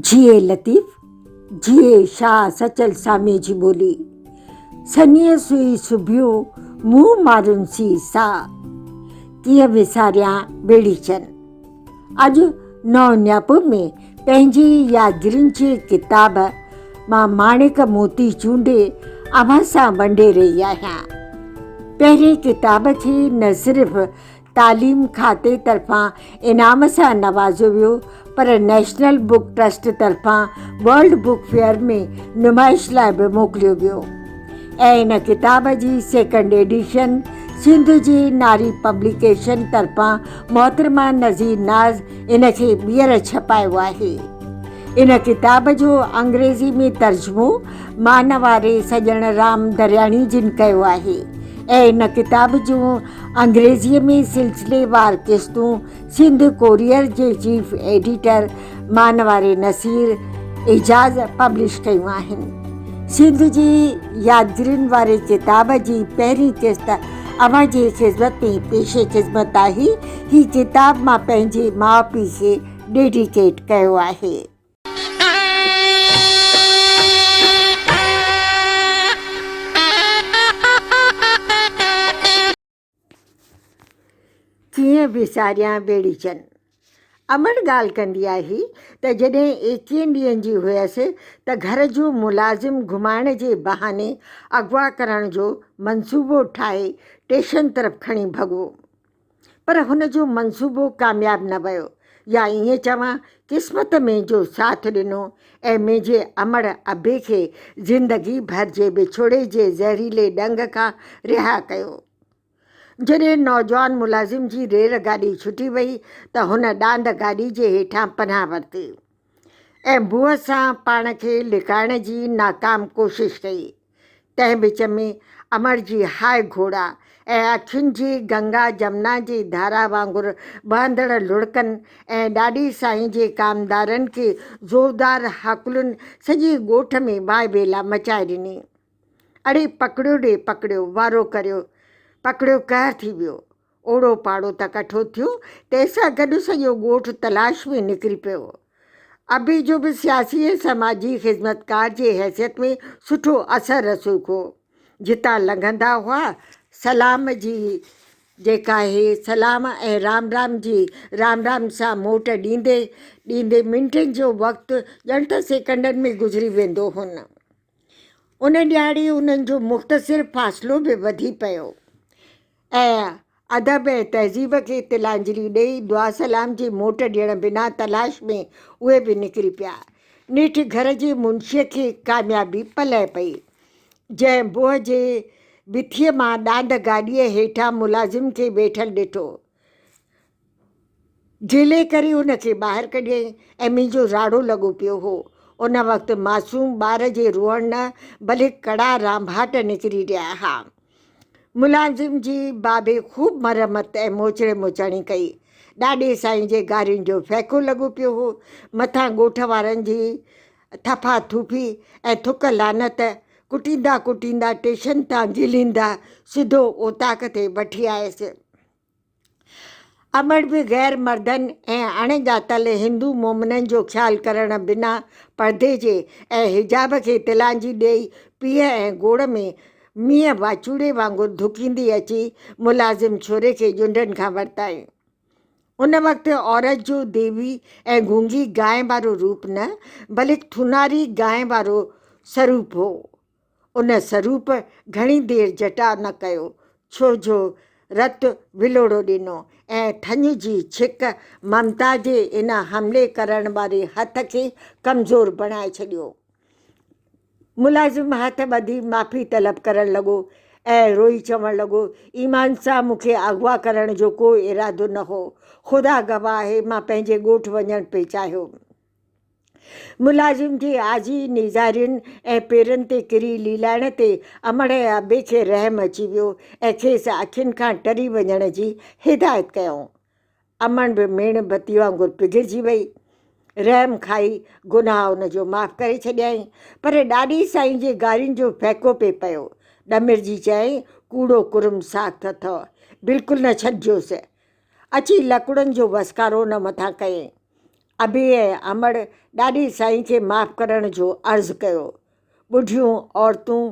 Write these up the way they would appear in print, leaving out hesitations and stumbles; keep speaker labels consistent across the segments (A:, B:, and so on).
A: جيئي لطيف، جيئي شاهه سچل ساميء جي ٻولي. سنيء سوئي سبيو، مون مارن سي سا. ڪيئن وساريان ٻيڙيچن. اڄ نئون نياپو ۾ پنهنجي يادگيرين جي ڪتاب مان ماڻڪ موتي چونڊي اوهان سان ونڊي رهي آهيان. پهرين ڪتاب کي نه صرف تعليم کاتي طرفان انعام سان نوازيو ويو پر نيشنل بڪ ٽرسٽ طرفان ورلڊ بڪ فيئر ۾ نمائش لاء به موڪليو ويو ۽ ان ڪتاب جي سيڪنڊ ايڊيشن سنڌ جي ناري پبليڪيشن طرفان محترمه نذير ناز ان کي ٻيهر ڇپايو آهي. ان ڪتاب جو انگريزي ۾ ترجمو مانواري سڄڻ رام درياڻي جن ڪيو آهي ۽ ان ڪتاب جون انگريزيء ۾ سلسليوار قسطون سنڌ ڪوريئر جي چيف ايڊيٽر مانواري نصير اعجاز پبلش ڪيون آهن. سنڌ جي يادگيرين واري ڪتاب جي پهرين قسط اوهان جي خدمت ۾ پيش خدمت آهي. هي ڪتاب مان پنهنجي ماء پيء کي ڊيڊيڪيٽ ڪيو آهي. ڪيئن وساريان ويڙهيچن. امڙ ڳالهه ڪندي آهي ته جڏهن ايڪيهن ڏينهن جي هيس ته گهر جو ملازم گهمائڻ جي بهاني اغوا ڪرڻ جو منصوبو ٺاهي ٽيشن طرف کڻي ڀڳو. پر هن جو منصوبو ڪامياب نه ويو يا ائين چوان قسمت منهنجو ساٿ ڏنو ۽ منهنجي امڙ ابي کي زندگي ڀر جي وڇوڙي جي زهريلي ڏنگ کان رها ڪيو. جڏهن نوجوان ملازم جي ريل گاڏي ڇٽي وئي ته هن ڏاند گاڏي جي هيٺان پناهه ورتي ۽ بوء سان پاڻ کي لڪائڻ جي ناڪام ڪوشش ڪئي. تنهن وچ ۾ امڙ جي هاء گهوڙا ۽ اکين جي گنگا جمنا جي ڌارا وانگر وهندڙ لڙڪن ۽ ڏاڏي سائين جي ڪامدارن کي زوردار هاڪلن سڄي ڳوٺ ۾ واء ويلا مچائي ڏني. اڙي پڪڙيو ڙي پڪڙيو وارو ڪريو پڪڙيو قهر ٿي ويو. اوڙو پاڙو ته ڪٺو ٿيو، تنهن سان گڏ سڄو ڳوٺ تلاش ۾ نڪري پيو. ابي جو به سياسي ۽ سماجي خدمتگار جي حيثيت ۾ سٺو اثر رسوخ هو. جتان لنگهندا هئا، سلام جي جيڪا آهي، سلام ۽ رام رام جي رام رام سان موٽ ڏيندي ڏيندي منٽن جو وقت ڄڻ ته سيڪنڊن ۾ گذري ويندو هن. ان ڏهاڙي انهن جو مختصر فاصلو به وڌي پيو. ۽ ادب ۽ تهذيب کي تلانجلي ڏئي دعا سلام جي موٽ ڏيڻ بنا تلاش ۾ اهي به نڪري پيا. نيٺ گهر جي منشيء کي ڪاميابي پلئه پئي، جنهن بوهه جي بٿيء مان ڏاند گاڏيء هيٺان ملازم کي ويٺل ڏٺو. جهلي ڪري ان کي ٻاهر ڪڍيائين ۽ منهنجو راڙو لڳو پيو هو. ان وقت معصوم ٻار جي روئڻ نه بلڪ ڪڙا رانڀاٽ نڪري رهيا ها. ملازم جي بابي خوب مرمت ۽ موچڙي موچاڻي ڪئي. ڏاڏي سائين جي گارين جو ڦهڪو لڳو پيو هو. مٿان ڳوٺ وارن جي ٿڦا ٿوڦي ۽ ٿڪ لعنت ڪٽيندا ڪٽيندا ٽيشن تان جهليندا سڌو اوطاق تي وٺي آيس. امڙ به غير مردن ۽ اڻ ڄاتل هندو مومنن جو خيال ڪرڻ بنا پردي جي ۽ حجاب کي تلانجي ڏيئي پيهه ۽ گوڙ ۾ مينهن واچوڙي وانگر ڌڪيندي اچي ملازم ڇوري کي ڄنڊن کان ورتائين. ان وقت عورت جو ديوي ۽ گونگي گانء وارو روپ نه بلڪ ٿوناري گانء وارو سروپ هو. ان سروپ گهڻي دير جٽاء نه ڪيو، ڇو جو رت ولوڙو ڏنو ۽ ٿڃ جي ڇڪ ممتا جي ان حملي ڪرڻ واري هٿ کي ڪمزور بڻائي ڇڏيو. ملازم هٿ ٻڌي معافي طلب ڪرڻ لڳو ۽ روئي چوڻ لڳو، ايمان سان مون کي اغوا ڪرڻ جو ڪو ارادو نه هو. خدا گواهه آهي مان پنهنجي ڳوٺ وڃڻ پئي چاهيو. ملازم جي آجي نيزارين ۽ پيرن تي ڪري ليلائڻ تي امڙ ۽ ابي کي رحم اچي ويو ۽ کيس اکين کان ٽري وڃڻ جي هدايت ڪيائون. امڙ به ميڻ بتي وانگر پگهرجي وئي. رحم کائي گناهه ان جو معاف ڪري ڇڏيائين. پر ڏاڏي سائين جي گارين جو ڦهڪو پئي پيو. ڏمرجي چيائين، ڪوڙو ڪرم ساخت اٿئو. بلڪل نه ڇڏجوس. اچي لڪڙن جو وسڪارو ان مٿان ڪيائين. ابي ۽ امڙ ڏاڏي سائين کي معاف ڪرڻ جو عرض ڪيو. ٻڍيون عورتون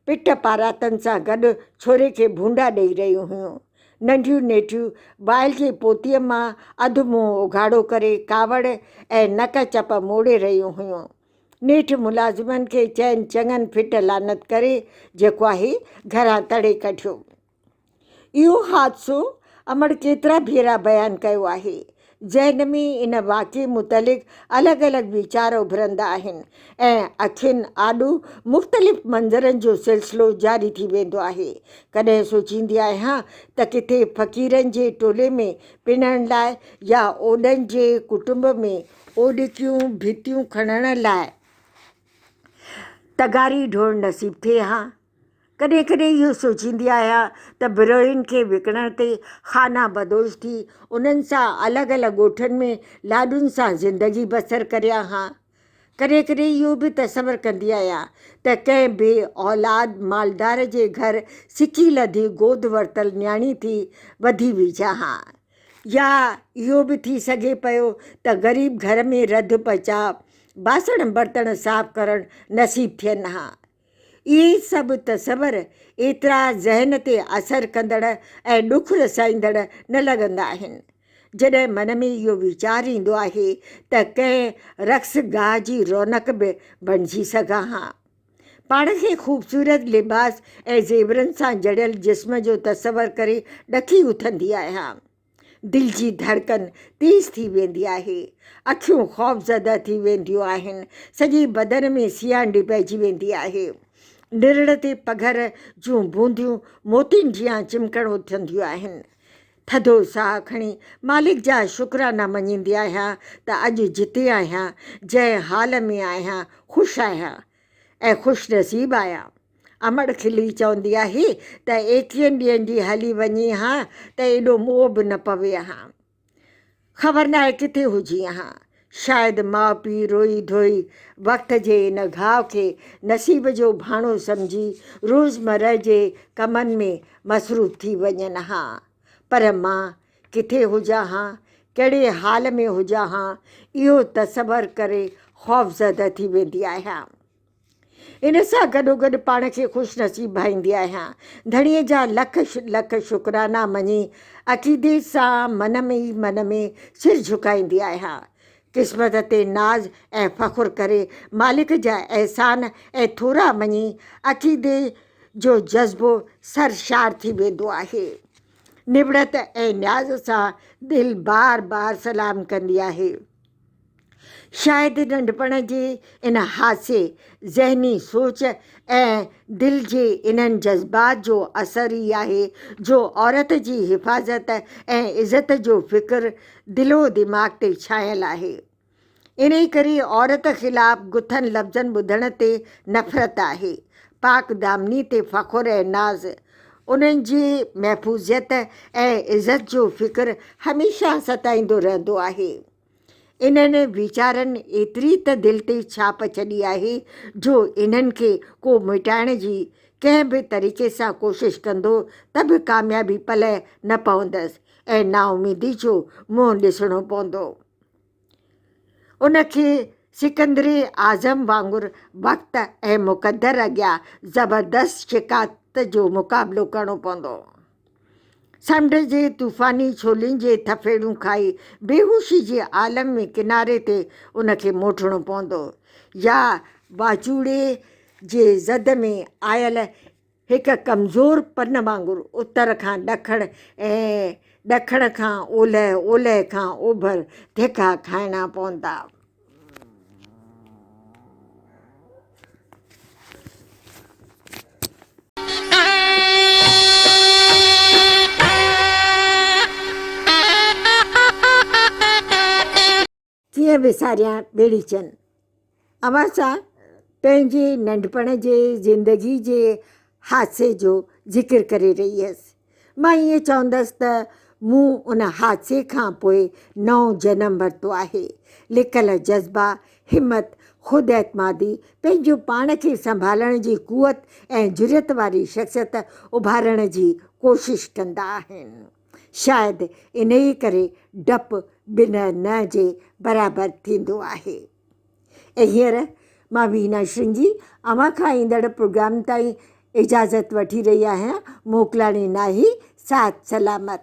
A: پٽ پاراتن سان گڏ ڇوري کي ڀونڊا ڏئي رهيون هيون. ننڍيون نيٺيون وائل جي پوتيء مان اڌ منهن اگهاڙو ڪري ڪاوڙ ۽ نڪ چپ موڙي رهيون هيون. نيٺ ملازمن کي چئن چڱن ڦٽ لعنت ڪري جيڪو آهي گهران تڙي ڪڍيو. اهو حادثو امڙ ڪيترا ڀيرا بيان ڪيو آهي. ذهن ۾ ان واقعي متعلق الڳ الڳ ويچار اڀرندا آهن ۽ اکين آڏو مختلف منظرن جو سلسلو جاري ٿي ويندو آهي. ڪڏهن سوچيندي آهيان ته ڪٿي فقيرن جي ٽولي ۾ پنڻ لاء يا اوڏن جي ڪٽنب ۾ اوڏڪيون ڀتيون کڻڻ لاء تغاري ڍوئڻ نصيب ٿئي ها. ڪڏهن ڪڏهن اهو سوچيندي آهيان ته بروهين کي وڪڻڻ تي خانه بدوش ٿي انهن سان الڳ الڳ ڳوٺن ۾ لاڏن سان زندگي بسر ڪريان ها. ڪڏهن ڪڏهن اهو به تصور ڪندي آهيان ته ڪنهن بي اولاد مالدار جي گهر سڪي لڌي گود ورتل نياڻي ٿي وڌي ويجهان ها. يا اهو به ٿي سگهي پيو ته غريب گهر ۾ رڌ پچاء، باسڻ برتڻ صاف ڪرڻ نصيب ٿين ها. اهي سڀ تصور ايترا ذهن تي اثر ڪندڙ ۽ ڏک رسائيندڙ نه لڳندا آهن. جڏهن من ۾ اهو ويچار ايندو آهي ته ڪنهن رقص گاهه جي رونق به بڻجي سگهان ها. پاڻ کي خوبصورت لباس ۽ زيورن سان جڙيل جسم جو تصور ڪري ڏڪي اٿندي آهيان. دل جي ڌڙڪن تيز ٿي ويندي آهي، اکيون خوفزده ٿي وينديون آهن، سڄي بدن ۾ سيانڊي پئجي ويندي آهي. نرڙ تي پگهر جون بونديون موتين جيان چمڪڻ اٿنديون آهن. ٿڌو ساهه کڻي مالڪ جا شڪرانا مڃيندي آهيان ته اڄ جتي آهيان، جنهن حال ۾ آهيان، خوش آهيان ۽ خوش نصيب آهيان. امڙ کلي چوندي آهي ته ايڪيهن ڏينهن جي هلي وڃين ها ته ايڏو موهه به نه پوي ها. خبر ناهي ڪٿي هجين ها. شايد ماء پيء روئي ڌوئي وقت جي ان گهاء کي نصيب جو بھانو سمجهي روزمره جي ڪمن ۾ مصروف ٿي وڃن ها. پر مان ڪٿي هجان ها، ڪهڙي حال ۾ هجان ها، اهو تصور ڪري خوفزده ٿي ويندي آهيان. ان سان گڏوگڏ پاڻ کي خوش نصيب ڀائيندي آهيان. ڌڻيء جا لک لک شڪرانا مڃي عقيدي سان من ۾ ئي من ۾ سر جهڪائيندي آهيان. قسمت تي ناز ۽ فخر ڪري مالڪ جا احسان ۽ ٿورا مڃي عقيدي جو جذبو سرشار ٿي ويندو آهي. نوڙت ۽ نياز سان دل بار بار سلام ڪندي آهي. شايد ننڍپڻ جي ان حادثي، ذهني سوچ ۽ دل جي انهن جذبات جو اثر ئي آهي جو عورت جي حفاظت ۽ عزت جو فڪر دل و دماغ تي ڇانيل آهي. انهي ڪري عورت خلاف گٿن لفظن ٻڌڻ تي نفرت آهي. پاڪ دامني تي فخر ۽ ناز، انهن جي محفوظيت ۽ عزت جو فڪر هميشه ستائيندو رهندو آهي. انهن ويچارن ايتري ته دل تي ڇاپ ڇڏي آهي جو انهن کي ڪو مٽائڻ جي ڪنهن به طريقي سان ڪوشش ڪندو ته به ڪاميابي پلئه نه پوندس ۽ نااميدي جو منهن ڏسڻو پوندو. ان کي سڪندر اعظم وانگر وقت ۽ مقدر اڳيان زبردست شڪست جو مقابلو ڪرڻو پوندو. سمنڊ جي طوفاني ڇولين جي ٿڦيڙون کائي بيهوشي جي عالم ۾ ڪناري تي ان کي موٽڻو پوندو يا واچوڙي جي زد ۾ آيل هڪ ڪمزور پن وانگر اتر کان ڏکڻ ۽ ڏکڻ کان اولهه، اولهه کان اوڀر ڌڪا کائڻا پوندا. ڪيئن وساريان ٻيڙي چن. اوهان سان پنهنجي ننڍپڻ جي زندگي جي حادثي جو ذڪر ڪري رهي هيس. مان ائين چوندس ته مون ان حادثي کان پوء نئون جنم ورتو آهي. لڪل جذبا، همت، خود اعتمادي، پنهنجو پاڻ کي سنڀالڻ جي قوت ۽ جرئت واري شخصيت اڀارڻ جي ڪوشش ڪندا آهن. شايد انهيء ڪري ڊپ بنهه نه جي برابر ٿيندو آهي. ۽ هينئر مان وينا شرنگي اوهان کان ايندڙ پروگرام تائين اجازت وٺي رهي آهيان. موڪلاڻي ناهي، ساٿ سلامت.